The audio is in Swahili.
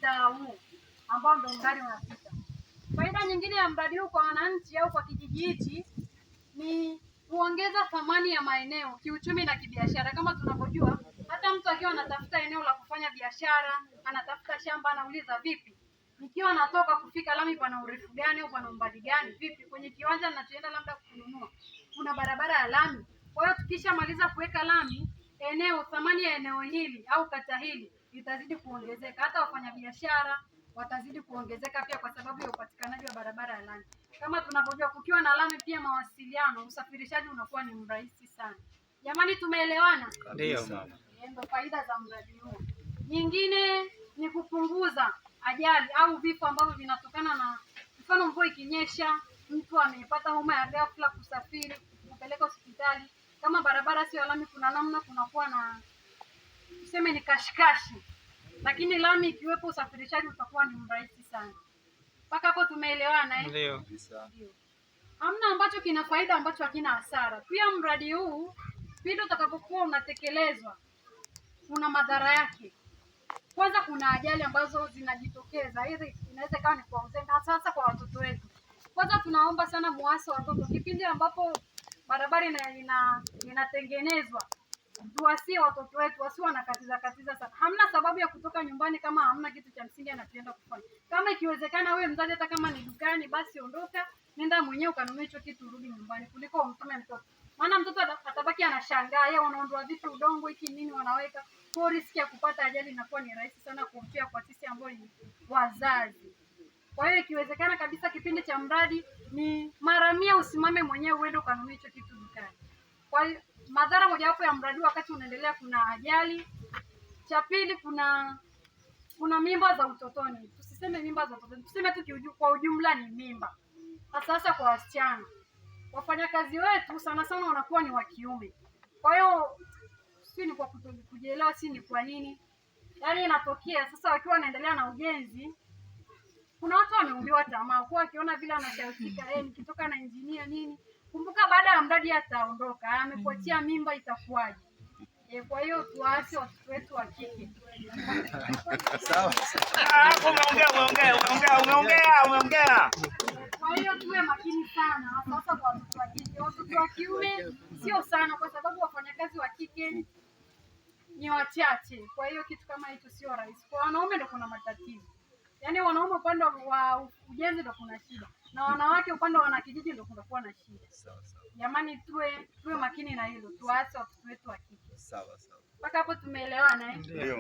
mtaa huu ambao ndio mradi unapita. Faida nyingine ya mradi huu kwa wananchi au kwa kijiji hichi ni kuongeza thamani ya maeneo kiuchumi na kibiashara. Kama tunavyojua, hata mtu akiwa anatafuta eneo la kufanya biashara, anatafuta shamba, anauliza vipi, nikiwa natoka kufika lami pana urefu gani au pana umbali gani? Vipi kwenye kiwanja ninachoenda labda kununua kuna barabara ya lami? Kwa hiyo tukishamaliza kuweka lami, eneo thamani ya eneo hili au kata hili itazidi kuongezeka, hata wafanyabiashara watazidi kuongezeka pia, kwa sababu ya upatikanaji wa barabara ya lami. Kama tunavyojua, kukiwa na lami pia mawasiliano, usafirishaji unakuwa ni mrahisi sana. Jamani, tumeelewana? Ndio mama. Ndio faida za mradi huu. Nyingine ni kupunguza ajali au vifo ambavyo vinatokana na, mfano mvua ikinyesha, mtu amepata homa ya ghafla, kusafiri kupeleka hospitali, kama barabara sio lami, kuna namna kunakuwa na tuseme ni kashikashi, lakini lami ikiwepo, usafirishaji utakuwa ni mrahisi sana. Mpaka hapo tumeelewana eh? Ndio. Ndio. Hamna ambacho kina faida ambacho hakina hasara. Pia mradi huu pindi utakapokuwa unatekelezwa, kuna madhara yake. Kwanza kuna ajali ambazo zinajitokeza, hizi inaweza ikawa ni kwa uzembe, hasa hasa kwa watoto wetu. Kwanza tunaomba sana muwase watoto kipindi ambapo barabara inatengenezwa, tuwasie watoto wetu wasiwe wanakatiza katiza sana. Hamna sababu ya kutoka nyumbani kama hamna kitu cha msingi anachoenda kufanya. Kama ikiwezekana, wewe mzazi, hata kama ni dukani, basi ondoka, nenda mwenyewe ukanunue hicho kitu, urudi nyumbani, kuliko umtume mtoto. Maana mtoto atabaki anashangaa, yeye wanaondoa vipi udongo, hiki nini wanaweka. Kwa riski ya kupata ajali inakuwa ni rahisi sana kumpia kwa sisi ambao ni wazazi. Kwa hiyo ikiwezekana kabisa, kipindi cha mradi ni mara 100 usimame mwenyewe uende ukanunue hicho kitu dukani. Kwa hiyo madhara mojawapo ya mradi wakati unaendelea, kuna ajali. Cha pili, kuna mimba za utotoni. Tusiseme mimba za utotoni, tuseme tu kwa ujumla ni mimba, hasa hasa kwa wasichana. Wafanyakazi wetu sana sana wanakuwa ni wa kiume, kwa hiyo si ni kwa kutokujielewa, si ni kwa nini, yaani inatokea sasa wakiwa wanaendelea na ujenzi kuna watu wameumbiwa tamaa, kwa akiona vile anashawishika, nikitoka na injinia nini. Kumbuka baada ya mradi ataondoka, amekuachia mimba, itakuwaje? Kwa hiyo tuwaase watoto wetu wa kike. Sawa. Umeongea, umeongea, umeongea, umeongea, umeongea. Kwa hiyo tuwe makini sana, hasa kwa watoto wa kike. Watoto wa kiume sio sana, kwa sababu wafanyakazi wa kike ni wachache. Kwa hiyo kitu kama hicho sio rahisi. Kwa wanaume ndo kuna matatizo, yaani wanaume upande wa ujenzi ndo kuna shida, na wanawake upande wa wanakijiji ndo kunakuwa na shida. Sawa sawa. Jamani, tuwe makini na hilo, tuwaase watoto wetu wa kike. Sawa sawa. Mpaka hapo tumeelewana eh? Ndio.